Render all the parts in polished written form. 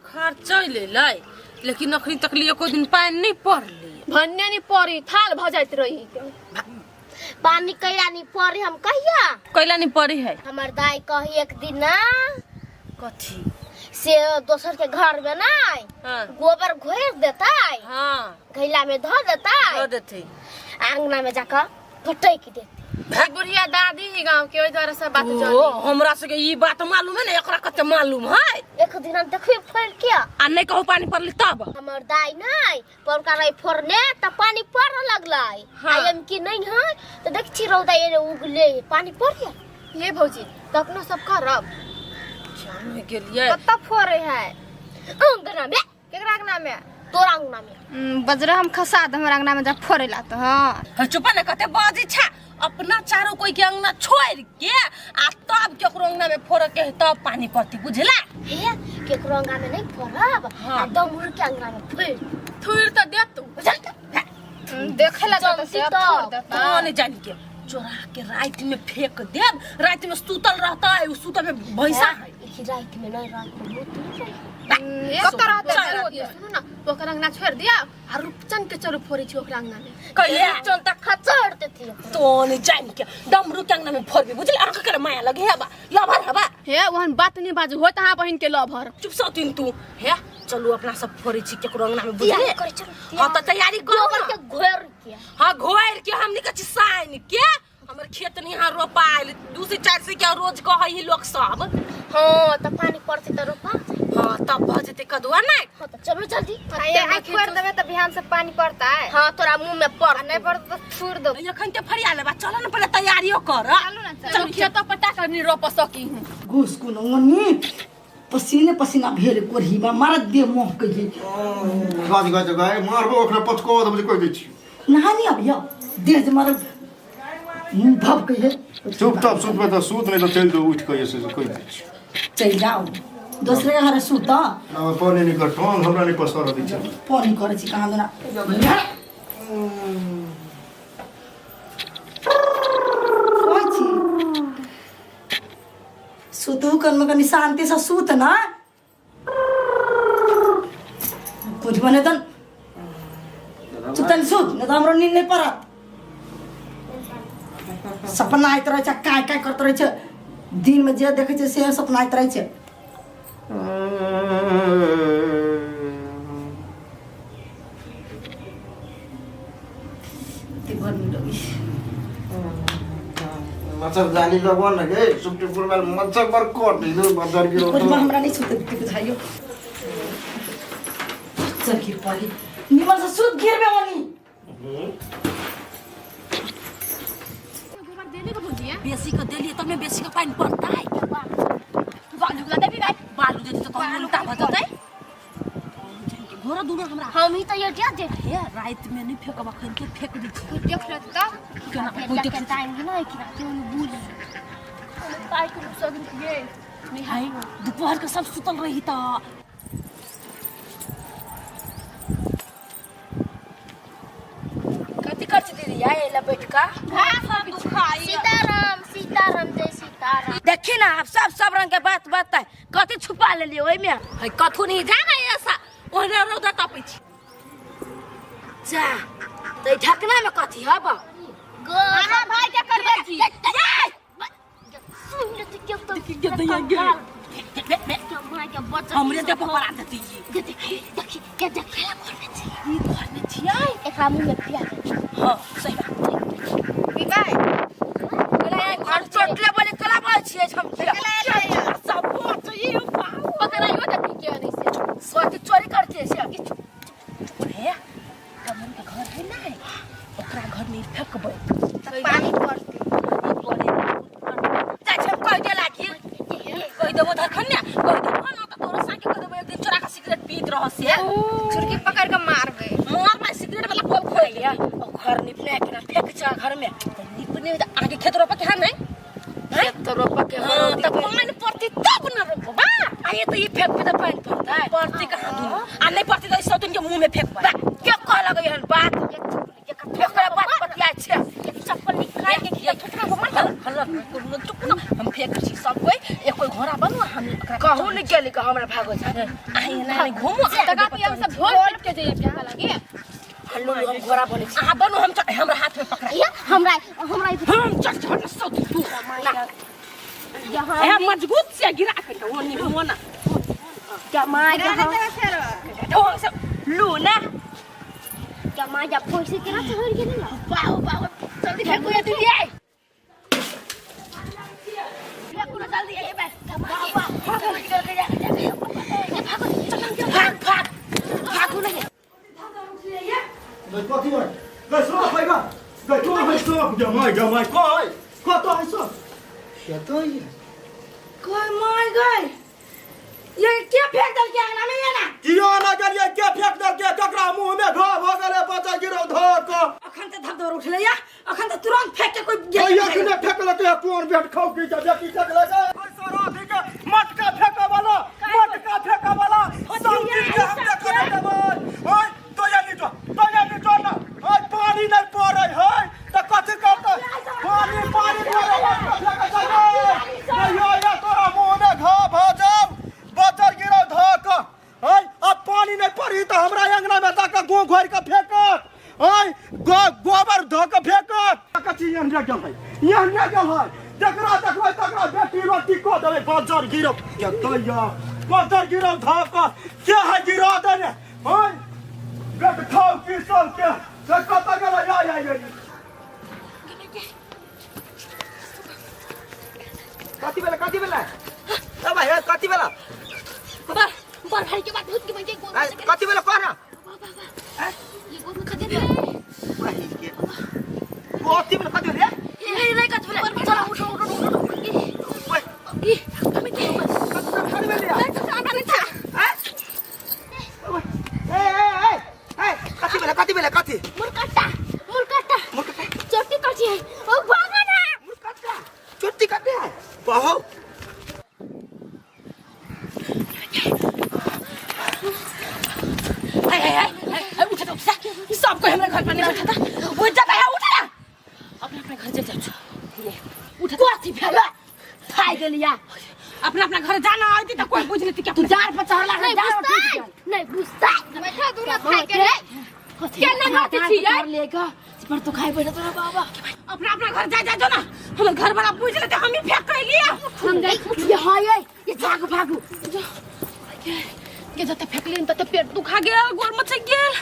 सुखार चलि एलै, लेकिन अखनी तक लिए एको दिन पानि नहि पड़लै। भन्ने नहीं पड़ी, थाल भ जाइत रही। पानी कैला नहीं पड़ी, हम कहिया कैला नहीं पड़ी है? हमर दाई कही एक दिन ना। कथी? से दोसर के घर में नहीं गोबर घोर देता, घैला में धो देता, धो देते, आंगना में जाकर पटक देते। बुढ़िया दादी ही गांव के, ओहि द्वारे सब बात ओ जानी। हमरा सबके ई बात मालूम है ने, एकरा कते मालूम है। एक दिन हम देखबे फोड़ के। आ नहीं कहू पानी पड़ले तब? हमर दाई नहीं पौरका रही फोड़ने त पानी पड़ लगलै। आ एम की नहीं है तो देख छी रौदा एने उगले, पानी पड़ गया। ये भौजी त अपनो सब करब। जान गेलियै। कत्ता फोड़े है? अंगना में। केकरा अंगना में? तोरा अंगना में। बजरा हम खसा दे हमरा अंगना में जब फोड़ेला तो। हाँ। हे, चुप ने, कते बाजी छा। अपना चारो कोई के अंगना छोड़ के आ तब केकरो अंगना में फोड़ के है, तब पानी पड़ती, बुझला? हे, केकरो अंगना में नहीं फोड़ब। आ डमरू के अंगना में फोड़। थुर त दे तू। बुझल? देखे ला तो से जनती तो। फोड़ देता। कौन जान के चोरा के रात में फेंक देब, रात में सुतल रहता है, उ सुतल में भैंसा है। लेकिन रात में नहीं, रात में भूत नहीं रही। कत्ता रहते? चल, ये सुनू ना, तो ओकर अंगना छोड़ दिया आ रूपचन के चलू फोड़े छी ओकरा अंगना में। कहिया? चल तक खचड़ देती। तो नहीं जान के डमरू के अंगना में फोड़बी, बुझल? आंख के माया लगे है बा, लभर हबा। हे, ओहन बात नहीं बाजू होत अहाँ बहिन के लभर। चुप सतीन तू। हे, चलू अपना सब फोड़े छी केकरो अंगना में, बुझले? तैयारी करे चलू। हाँ तो तैयारी करू गोबर ना। के घोर के। हाँ, घोर के हमनी के साइन के हमर खेत नहीं यहाँ रोपायल 2 से 4 से क्या रोज कहै ही लोग सब। हाँ तो पानी पड़ते तो रोपा। हाँ, तब भ जेतै कदुआ नहीं। हाँ तो चलो जल्दी। आई फोड़ देबे त बिहान से पानी पड़ता है। हाँ, तोरा मुंह में पड़। आ नहीं पड़ता तो छोड़ दो। एखन के फरिया लेबा, चलो ना, पहिले तैयारियो कर। चलू ना, चलू। चलू खेत पटा कर नहीं रोप सकी हूँ। घुस कोनो ओनी पसीने पसीना भेल कोढ़ीमा मारत दे मोह कहिए। गाज गाज गाय मारबो ओकरा, पचको दबो जे कहि दै छी। नहा नहीं अभिया देह जे मारत मुंह भव कहिए। चुपचाप सुतबे तऽ सुत, नहीं तऽ चलि जो उठि कऽ से कहि दै छी। चलि जाओ दोसरे के घरे सुत। ना, पानी नहि कर, ठोंग हमरा नहि पसरऽ दै छै। पानी करै छी कहाँ दुना कहै छी, सुतू कन कनी शांति से सुत ना कुछ बने तन चुप तन सुत, नहीं तो हमरो नींद नहीं पड़त। सपना आइत रहै छै, काय काय करत रहै छै दिन में, जे देखै छै से सपना आइत रहै छै। कते गर्मी लगै छै। मच्छरदानी लगवा न गे, सुप्रीम में मच्छर पर कट इधर मच्छर गिरो। कोठमा हमरा नहीं सुते देते, बुझाइयो चल गिर पड़ी। निमन से सुत, गिरबे ओनी। गोबर देने को भौजी है। बेसी के देलिए तब ने बेसी के पानी पड़ता है। बालू ला देबी गाय, बालू दे तो कम उल्टा भ जतै। घोड़ा दूनो हमरा। हम ही तो ये दे दे। हे, रात में नहीं फेंकब, अखन के फेंक दै छी। कोई देख लेत त? केना कोई देख? टाइम है ना कि रात में बुझ पाई के सब ये नहीं है, दोपहर के सब सुतल रही त कथी कर छी दीदी आइ एला बैठ का? सीताराम सीताराम जय सीताराम। देखी ना, आप सब सब रंग के बात बताए, कथी छुपा लेलिए ओहिमे? है, कथू नहीं, जा ना, ऐसा ओहने रौदा तपै छी। जा त ई ढकना में कथी हब? अहाँ भाई के करबै की सुन ले तो क्यों तो के दैया गे। माय के बच्चा। हमरे देह पर पड़ा देती। के देखी देखी के देखी घर में छी। ई घर में छियै। एकरा मुंह में पिया दे। हां, सही बात। पीबै। घर चोटले बोले कला बोल छियै हम। सब बात ई बाप। पकड़ाइयो देती के नहीं से। कथी चोरी करते से? हे, कमल के घर है ना, ओकरा घर में फेंकबै। त पानी पड़ते। जाइ छै, हम कहि देला कि कहि देबो धरखन ने, कहि देबो ना त तोरो साके कहि देबो, एक दिन चोरा के सिगरेट पीत रह से। छुरकी पकड़ के मारबे। मार मार, सिगरेट वाला कोल खोल या ओ घर निपने के ना फेंक छ घर में? निपने त आगे खेत रोपे के है नहीं? खेत तो रोपा के। हाँ, त पानी पड़ती तब न रोपबा। आ ये तो ई फेंकबे त पानी पड़तै। पड़ती कहाँ दुनू, आ नहीं पड़ती त सौतन के मुंह में फेंकबै। बा, के कहलक एहन बात? फेंकला बात बतिया छै। चप्पल निकाल के ये थोड़ा को मार हल्ला चुप ना, हम फेंक छी सब कोई, एक कोई घोड़ा बनू, हम एकरा। कहू नहीं गेली का हमरा भागो जा अहाँ एना नहीं घूमू त का हम सब ढोल पीट के जाइए फेंका लगे हल्लू हम घोड़ा बने छी अहाँ बनू हम हमरा हाथ में पकड़ा या हमरा हमरा हम चट चट सौती तू ना यहाँ ए मजबूत से गिरा के वो नहीं वो ना जमा गिरा जहाँ देते फेर ढोंग से लू ना जमा जा पैसे केना चढ़ गेलै ना बाहु बाहु जल्दी फेंकू ये दीदी आई फेंकू ना जल्दी ए बे बाहु बाहु भाग भाग भागू नहीं कथी है गई सो भाई बा गई तो है सो जमाई जमाई कोई कतो है सो केतो ये कोई मार गई ये के फेंक दल के अंगना में ये ना कियो ना करिए के फेंक दल के ककरा मुंह में घा भ गेलै बच्चा गिरौ धर क अखन त धब धब उठले या अखन त तुरंत फेंक के कोई भैया कि ने फेंकल के कोन बेट खाऊ की जा बेटी फेंकल के सारा ठीक मटका फेंका वाला मटका फेंका वाला सब दिन के हम देखो देबै ओए तो या नी तो या नी तो ना ओए पानी नहीं पड़ै है त कथि करतै पानी पानी पड़ै मटका फेंका चल नहीं या तोरा मुंह में घा भ जाऊ बचल गिरौ ध क है अब पानी नहीं पड़ी त हमरा अंगना में जाके गो घोरि के फेंकत है गो गोबर धऽ के फेंकत कथी एहन रह गेल है एहन रह गेल है जकरा देखबै तकरा बेटी रोटी कऽ देबै बजर गिरौ के दैया बजर गिरौ धऽ कऽ के है गिरा देने है बेट खाउ की सब के से कतऽ गेलै आय आय आय कति बेला कति बेला ए भाइ ए, कति बेला बर बर भाई के बात भूत के बन ए, कति बेला कह न ये गोद में खदे दे कति बेला कति बेला ये नहीं कत बोले चलो उठो उठो उठो उठो ओए ई हमें के कति बेला नहीं तो आना नहीं था ए ए ए ए कति बेला कति बेला कति मुरकट्टा मुरकट्टा मुर्कट्टा चोटी कटी है ओ भागो ना मुर्कट्टा चोटी कते है बहो हाय हाय हाय हाय हाय उठ उठ सब कोई हमरे घर पर नहीं बैठा था वो जगह है उठ ना अपना अपना घर चल जाओ ये उठ कथी भेल खाइ गेलिया अपना अपना घर जाना आती तो कोई बुझ लेती क्या तू जार पर चढ़ला नहीं जार बुझता नहीं बुझता बैठा दूर खाए के रे केना करते छी कर लेगा पर तो खाइ बैठा तोरा बाबा अपना अपना घर जा जा जो ना हमर घर वाला बुझ लेते हम ही फेंक के लिया हम गए ये हाय ये ये भागू भागू के जते फेंकलिन तते पेट दुखा गेल गोर मचक गेल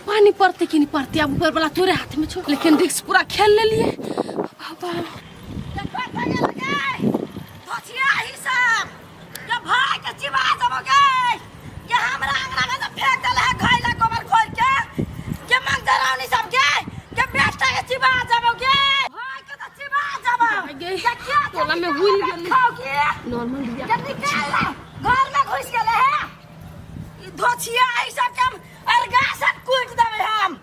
पानी पड़ते कि नहीं पड़ते अब ऊपर वाला तोरे हाथ में छो लेकिन रिक्स पूरा खेल लेलिए बाबा धोछिया ही सब के भाई के चिबा देबो गे के हमरा अंगना में से फेंक देले है घैला गोबर खोल के के मंगरावनी सब के के बेटा के चिबा देबो गे भाई के तो चिबा देबो गे के क्या टोला में हुल गेल खाओ के नॉर्मल भैया के निकाल ले घर में घुस गेले है ई धोछिया ही सब के हम अरगासन कूट देबे हम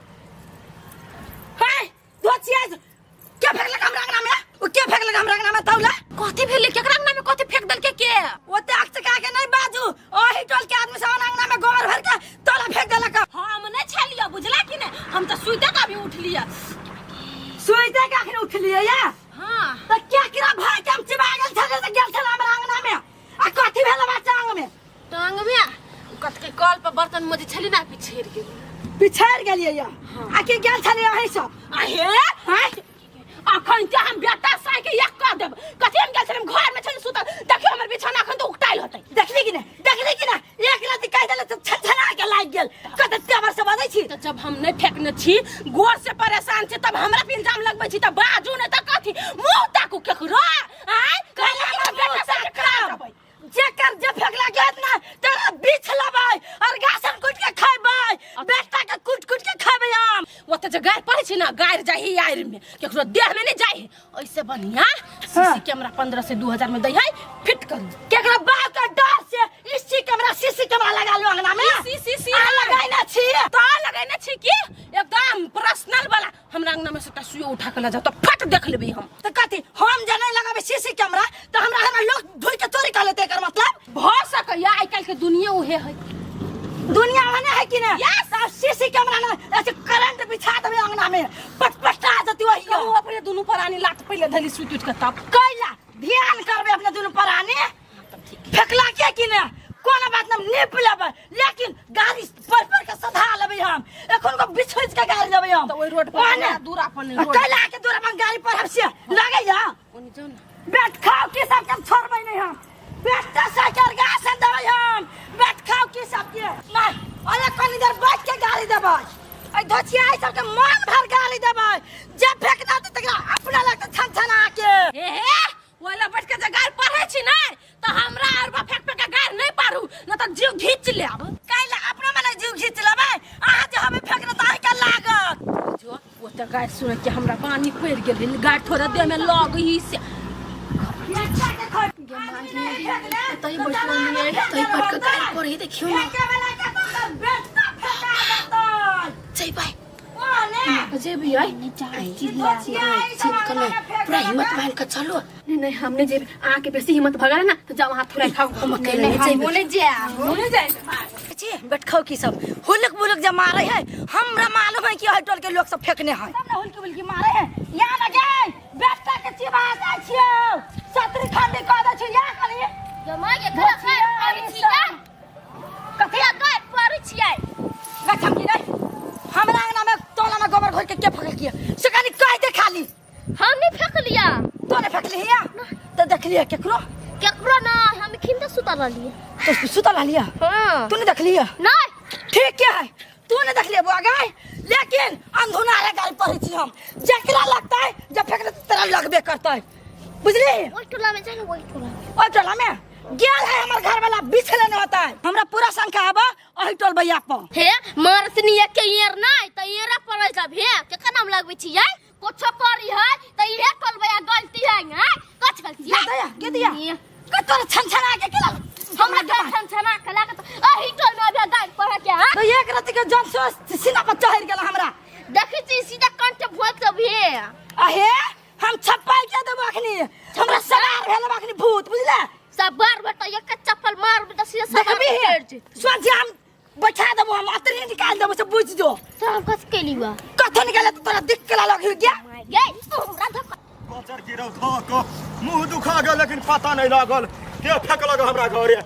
है धोछिया के फेंकलक हमरा अंगना में ओ के फेंकलक हमरा अंगना में तौला कथी भेलै केकरा अंगना में कथी फेंक देलकै के ओते अकचका के नहीं बाजू ओही टोल के आदमी सब अंगना में गोबर भर के तोला फेंक देलक हम नहीं छलियो बुझला कि नहीं हम तो सुते का भी उठ लिया सुइते के अखन उठलिए या हां त क्या किरा भाई के हम चिबा गेल छले त गेल छल हमरा अंगना में आ कथी भेल बा टांग में टांग में कथ के कल पर बर्तन मजे छली ना पिछेर गेल पिछड़ गेलिए या आ के गेल छलिए अहीं सब आहे हैं अखन ते हम बेटा साई के एक कह देब कथी हम गेल छलियै घर में छली सुतल देखियो हमर बिछौना अखन तो उकटाइल होतै देखली कि नहीं देखली कि ना एक राति कहि देले त छनछना के लागि गेल कते तेवर से बजै छी तऽ जब हम नहि फेकने छी गोर से परेशान छी तब हमरा पे इल्जाम लगबै छी तऽ बाजू नहि तऽ कथी मुंह ताकू केकरो आँय कहले हमरा बेटा साई के खा देबै जेकर जे फेकला गेल ना तोरा बीछ लेबै और घासन कुट के खैबै बेटा के कुट कुट के खैबै हम ओतऽ जे गारि पड़ै छै ने गारि जाइ है आरि में केकरो देह में नहीं जाइ है ऐसे बढ़िया सीसी कैमरा 15 से 2000 में दै है फिट करू केकरा बाप के डर से इसी कैमरा सीसी कैमरा लगा लो अंगना में सी सी सी आ लगाई ना छी तो लगैने छी की एकदम पर्सनल वाला हमरा अंगना में से एकटा सुइयो उठा के लऽ जाओ तऽ फट देख लेबै हम तो कथी हम जे नहीं लगाबै सीसी कैमरा तो हमरा हमरा लोग ढूंढ के चोरी कर लेते एकर मतलब भऽ सकैया आइ काल्हि के दुनिया उहे है दुनिया ओहने है कि ना Yes! तब सीसी कैमरा ना ऐसे करंट बिछा देबै अंगना में पटपटा जती वही कहू अपने दुनू प्राणी लात पहिले धली सुति उठि के तब कैला ध्यान करबै अपने दुनू प्राणी फेकला के है कि ने कोनो बात न नीप लेबै लेकिन गाड़ी पर पर के सधा लेबै हम एखन को बिछोज के गाड़ी लेबै हम तऽ ओहि रोड पर ओहने। हमरा दूरा पर नहि आ रोड कैला के दूरा पर गाड़ी पर हम से लगैया ओनी जाउ ने बैठ खाओ की सब के छोड़बै नहीं हम बेटा साइकिल गाछ से देबै हम बैठ खाओ की सब के नहीं अरे कनी देर बैठ के गाली देबै ऐ धोचिया ई सब के मन भर गाली देबै जे फेंकना त तकरा अपना लगते छन छना के हे हे ओहि बैठ के जे गारि पढ़ै छी ने तऽ हमरा आर बा फेंक फेंक के गारि नहि पारू न तऽ जीव घीच लेब काल्हि अपना मने जीव घीच लेबै अहाँ जे हमे फेंकना त अहीं के लागत जो ओते गारि सुनै के हमरा पानी पड़ि गेल गारि थोड़े देह में लग ही से तई बैठल नहीं तई पट के गाड़ी पर ही देखियो ना जइबै जेबी आई पूरा हिम्मत बांध के चलो नहीं नहीं हमने जेबी अहाँ के बेसी हिम्मत भगा ना तो जाओ हाथ थोड़ा खाओ हम अकेले नहीं जइबै बोले जायब बोले जाए छी बैठखाओ की सब हुलक बुलक जे मारे है हमरा मालूम है कि हर टोल के लोग सब फेंकने है तब ना हुलकी बुलकी मारे है यहाँ ना गए बेटा के चिबा जाइ छियो सतरी खंडी कह दै छियो यहाँ कनी जमा के घर पड़ै छियै कथी घर पड़ै छियै गछम की रे हमरा अंगना में टोला में गोबर घोर के के फेंकल किया से कनी कह दे खाली हम नहीं फेंकलिया तो ने फेंकली हिया तो देखलिए केकरो केकरो ना हम खिन त सुतल रहलियै तो सुतल रहलिया हां तू ने देखलिए नहीं ठीक है तू ने देखलिए बुआ गाय लेकिन अंधुना रे गाय पढ़ै छी हम जकरा लगता है जब फेंकले तो तेरा लगबे करता है बुझली ओहि टोला में जा ना ओहि टोला में ओहि टोला में गेल है हमर घर वाला बिछले न होता है हमरा पूरा शंका आबा ओहि टोल भैया पर हे मारतनी के ईयर नहीं त ईयरा पड़ै सब हे केकर नाम लगबै छियै कुछो करी है त इहे टोल भैया गलती है हैं कछ गलती है दिया के दिया के तोरा छन छना के केला हमरा के छन छना के लागत एही टोल में अभी गाय पढ़ के हां तो एक रात के जन सो सीना पर चढ़ गेल हमरा देखै छी सीधा कंठ भोक सब हे अहे हम छप्पा के देबो अखनी हमरा सवार भेल अखनी भूत बुझले सब बार बेटा एक चप्पल मार बेटा सीधा सब देखबी सोच हम बैठा देबो हम अतरी निकाल देबो से बुझ जो तो हम कस केली बा कथो निकाले तो तोरा दिख के लग गया गे तू हमरा धक्का बचर गिरौ धऽ कऽ मुँह दुखा गेल लेकिन पता नहि लागल के फेकलक हमरा घरे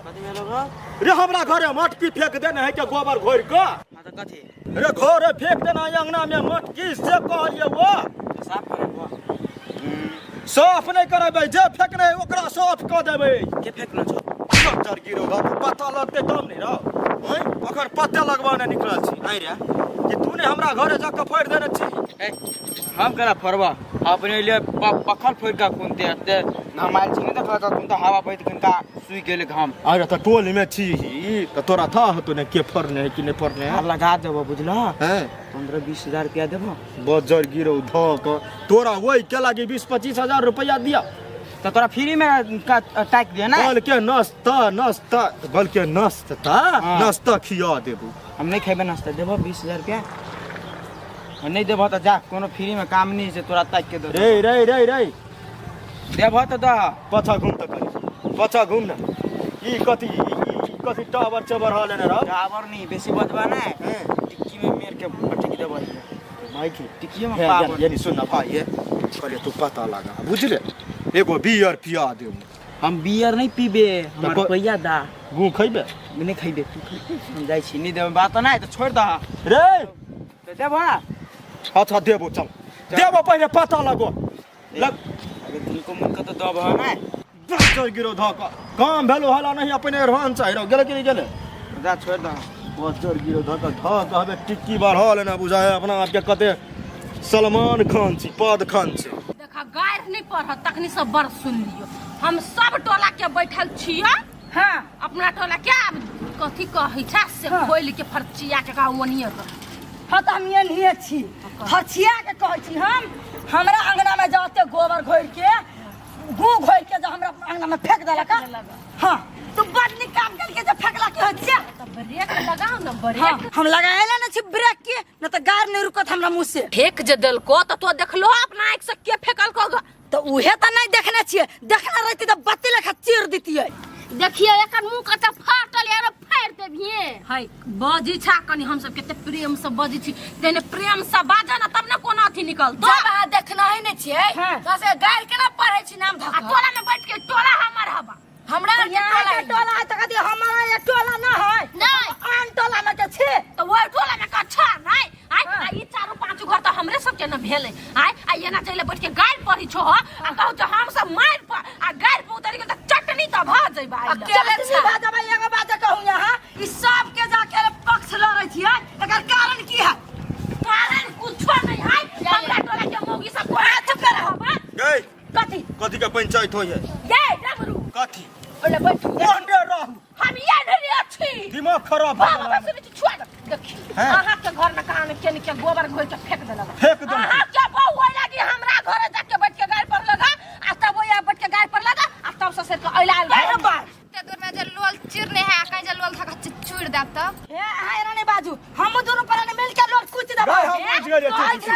रे हमरा घरे मटकी फेंक देने है के गोबर घोरि कऽ हाँ तो कथी रे घरे फेंक देना है अंगना में मटकी से कहलिए वो साफ करे साफ नहि करेबै जे फेंकने है ओकरा साफ कऽ देबै के फेंकना छौ बचर गिरौ धऽ कऽ पता लगतै तब नहि रौ हैं अखन पते लगबा नहि निकलल छी आइ रे कि तू ने हमरा घरे जाके फोड़ि देने छी ए, हम करा फोड़बा अपने लिए पखल फोड़ के कुनते ते घमाइल छी नहीं देखल तुम तो हवा बहत कनका सुई गेल घाम अरे तऽ टोल में छी ही तऽ तोरा था होतो ने के फोड़ने है कि नहि फोड़ने है आ लगा देबो बुझला हैं 15-20 हजार रुपया देबो बजर गिरौ धऽ कऽ तोरा ओहि के लागी 20-25 हजार रुपया दिया तो तोरा फ्री में का ताक दिया ना बल के नाश्ता नाश्ता बल के नाश्ता हाँ। नाश्ता खिया देबू हम नहीं खेबे नाश्ता देबो 20,000 रुपया और नहीं देबो तो जा कोनो फ्री में काम नहीं छै तोरा ताक के दे रे रे रे रे देबो तो दह पाछा घूम तऽ कनी पाछा घूम ना ई कथी ई कथी टावर चबर हल ने रह टावर नहीं बेसी बजबा ना हैं। टिक्की में मेर के पटक देबो माइकी टिक्की में हे, पावर यानी सुन ना भाई ये कहलिए तू पता लगा बुझले एगो बियर पिया देबू हम बियर नहीं पीबे हमर को- रुपैया दा गू खैबे नहीं खैबे तू खै। हम जाइ छी नहीं देबे बात नहीं तो छोड़ दह रे तो देबो ना अच्छा देबो चल देबो पहिले पता लगो लग अरे तुमको मन के तो दबो ना बच्चा गिरो धऽ कऽ काम भेलो हला नहीं अपने एडवांस चाही रहो गेले कि नहीं गेले जा छोड़ दह बच्चर गिरो धऽ कऽ धऽ कऽ हमे टिक्की बढ़ल ना बुझाय अपना आपके कते सलमान खान छी पद खान छी देखा गारि नहीं पढ़त तखनी सब बड़ सुन लियो हम सब टोला के बैठल छियै हाँ अपना टोला के आब कथी कहै छै से हाँ। खोलि के फरचिया के कहा ओनिये रह हाँ तो हम एनहिए छी फरछिया के कहै छी हम हमरा अंगना में जाते गोबर घोरि के गू घोरि के जो हमरा अंगना में फेंक देलक हाँ तू बड़ नीक काम केलके जे फेंकला के होइत छै तऽ ब्रेक लगाओ ने ब्रेक हाँ, हम लगाएला न छी ब्रेक के न तऽ गार नहीं रुकत हमरा मुंह से फेंक जे देलको तऽ तो देखलो अपना आँखि से के फेंकलको ग तऽ उहे तऽ नहीं देखने छियै देखने रहती तऽ बत्ती लेखा चीर दितियै देखिए एकर मुंह कतऽ फाटल यार फाड़ देबिए है बजी छा कनी हम सब कते प्रेम से बजी छी तेने प्रेम से बाजा ना तब ना कोनो अथी निकलतो जब अहाँ देखना ही नहीं छियै हाँ। तऽ से गारि केना पढ़ै छी नाम धऽ आ कऽ? टोला में बैठ के टोला हमर हवा हमरा आर के यहाँ टोला के टोला है त कथी हमारा ये टोला ना है नहीं। आन टोला में के छी तो वो टोला में कच्छा नहीं आय आ ई चारो पांचो घर तो हमरे सब के न भेले आय आ एना चले बैठ के गाड़ पड़ी छो आ कहू जो हम सब मार पर आ गाड़ पर उतरी गेल त चटनी त भ जइबा अकेले भा जबै एगो बात कहूं यहाँ ई सब के जाके पक्ष लड़ै छियै एकर कारण की है कारण कुछो नहीं है हमरा टोला के मौगी सब कोना चुप रहो गई कथी कथी के पंचायत होय है ये डमरू कथी ओले बैठू ओहने रहू हम ये नहीं अच्छी दिमाग खराब भऽ बाबा गेल बस नहीं छुआ दे। देखी हैं? अहाँ के घर में कहाँ ने के ने के गोबर घोल के फेंक देलक फेंक देलक। अहाँ के बहू होय लागी हमरा घरे जाके बैठ के गाड़ पर लगा आ तब ओया बैठ के गाड़ पर लगा आ तब ससुर के अइला आयल अरे बाप ते दूर में जे लोल चिरने है कहीं जे लोल थका चूर देब तब ए अहाँ एना नहीं बाजू हम दोनों प्राणी मिल के लोग कुछ दबा गए, हम बुझि गेलियै, चुप, चुप,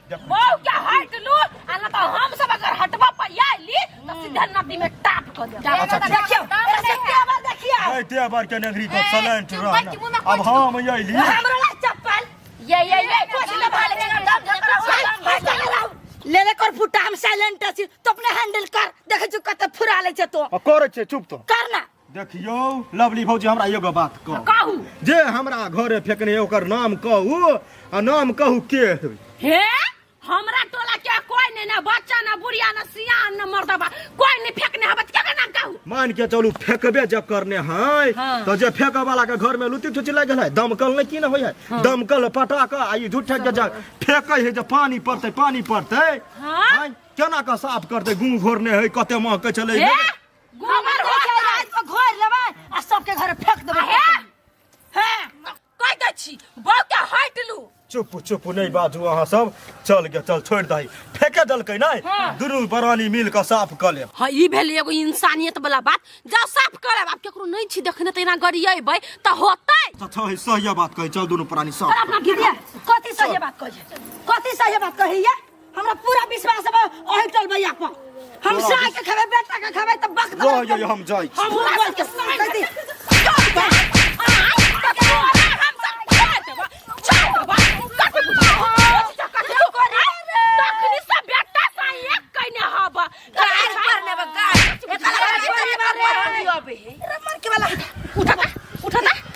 चुप। बहू के हट लू आ ना तो हम सब अगर हटबा पर आइली तो सीधा नदी में टाप कर देब अच्छा, ठीक। देखियो ऐसे के बार देखियो ए ते बार के नगरी को सलेंट चुप, रह चुप, मुँह में अब हम अइली हमरा ला चप्पल ये कुछ दबा ले दम धकरा ले ले कर फुटा हम साइलेंट छी तो अपने हैंडल कर देखे छु कते फुरा ले छे तो आ करै छै चुप तो कर ना देखियौ लवली भौजी हमरा एगो बात कहू कहू जे हमरा घरे फेकने ओकर नाम कहू आ नाम कहू के हेबै हे हमरा टोला के कोई नहीं ना बच्चा ना बुढ़िया ना सियान ना मर्दबा कोई नहीं फेंकने हबत के नाम कहू मान के चलू फेंकबे जब करने है हाँ। तो जे फेंके वाला के घर में लुटी ठुची लागि है दमकल नहीं की ना होय है दमकल पटा के आ ई झूठे के जा फेंके है जे पानी पड़ते पानी पड़ते हाँ। आँय, केना के साफ करते गुं घोरने है कते महके चले हे गोबर हमर होता रात में घोर लेबै आ सबके घर फेंक देबै हे हे कह दै छी बहू के हट लू चुप चुप नहीं बाजू अहाँ सब चल गे चल छोड़ दही फेंके देलकै नहीं दुनू बरानी मिल के साफ कऽ लेब हाँ ई भेल एगो इंसानियत वाला बात जाओ साफ करब आब केकरो नहीं छी देखने त एना गरियेबै त होतै अच्छा है सही बात कहै चल दुनू प्राणी साफ अपना दीदी कथी सही बात कहिए कथी सही बात कहिए हमरा पूरा विश्वास है ओही टोल भैया पर हम साय के खेबै बेटा के खेबै त बक रह जाइए हम जाइ छी हमरा बोल सबके के साइन कथी रे मन के वाला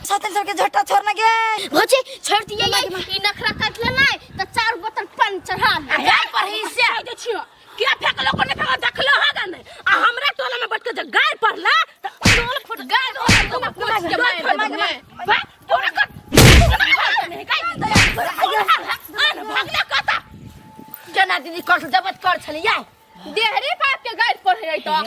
सतन सर के झट्टा छोड़ना गे भौजी छोड़ दिए ये ई नखरा काट ले नहीं तो चार बोतल पानी चढ़ा ले क्या फेंकलो को नहीं फेंकलो देखलो होगा नहीं आ हमरा टोला में बैठ के जे गाय पड़ला त टोल फुट गाय के मार देबै। वाह, तोरा कर नहीं गाय आन भागले कता केना दीदी कर जबत कर छलियै देहरी पाप के गाड़ पड़े है तो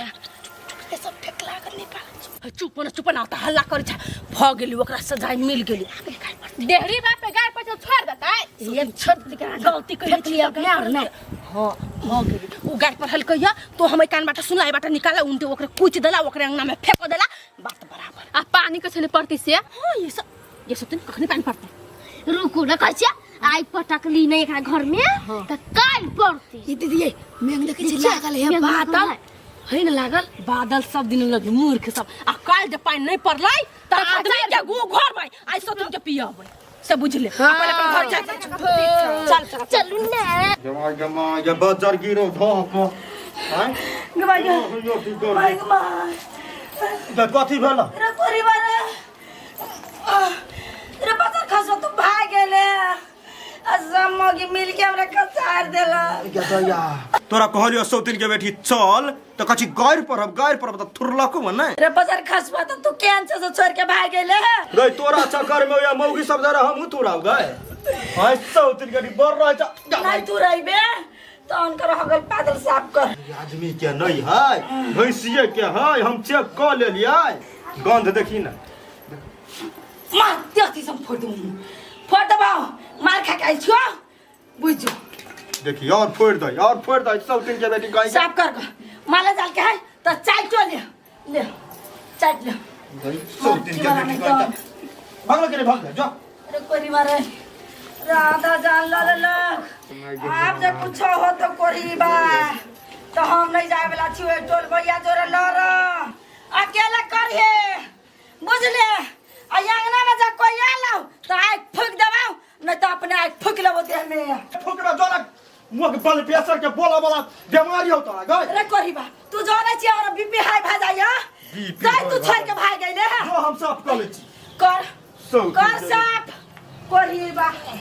ये सब फेंकला कर नहीं पाला चुप न चुप न त हल्ला करै छ भ गेली ओकरा सजाय मिल गेली आगे गाय पड़तै देहरी बाप के गाड़ पर छोड़ देतै ये छोड़ देलकै गलती कइले फेंक लिया अपने और ने हाँ भ गेली उ गाय पर हलकै या तो हम कान बाटा सुनला बाटा निकाला उनटे ओकरे कुच देला ओकरे अंगना में फेंक देला बात बराबर आ पानी के छले पड़ती से हाँ ये सब दिन कखनी पानी पड़तै रुकू न कहै छियै आइ पटकली नहीं एकरा घर में त काल्हि पड़ती ये दीदी ये मेघ देखे छी लागल है मेघ बादल लागल है ना लागल बादल सब दिन लगे मूर्ख सब आ काल जे पानी नहीं पड़लै त आदमी के गु घर में आइ सब तुम के पियबै से बुझले अपन अपन घर जा चल चल चलू ने जमा जमा ये बजर गिरो धोक आँय? गमाई यो की कर माय गमाई गे, कथी भेल रे परिवार रे बजर खसो तू भाग गेले आ सब मौगी मिल के हमरा कचार देला तोरा कहलियो सौतिन के बेटी चल तऽ कथी गारि पड़ब गारि पड़ब तऽ थुरलको ने रे बजर खसबा त तू केहन छे से छोड़ के भाग गेले रे तोरा चक्कर में या मौगी सब जरा हमहू थुराव गए आइ सौतिन के बेटी बड़ रह जा नहीं तू रहिबे तो उनकर हगल पादल साफ कर आदमी के नहीं है भैंसिए के है हम चेक कऽ लेलियै गंध देखी ना मार त्यति सब फोड़ दूँ फोड़ दबाओ मार खा के आइल छियो बुझ जो देखी और फोड़ दे और फोड़ दे सौतिन के बेटी कहीं साफ कर ग माला जाल के है तो चाय ले ले चाय ले सौतिन के बेटी कहीं भागल के रे भाग जा अरे कोरी मारे राधा जान ला ला ला आप जब कुछ हो तो कोरी बा तो हम नहीं जाए वाला छी ओइ टोल भैया जोरे लड़ अकेला करिए बुझले आ अंगना में जा कोई आलो तो आग फूक देबाओ नहीं तो अपने आग फूक लेबो देह में फुकरा जोरा मुख बल प्रेशर के बोला वाला बीमारी हो तोरा गए अरे कोरी बा तू जानै छी हमरा बीपी हाई भए जाइया BP तै तू हाई छोड़ के भाग गेले जो हम साफ कऽ लै छी कर सौ कर साफ कोरी बा।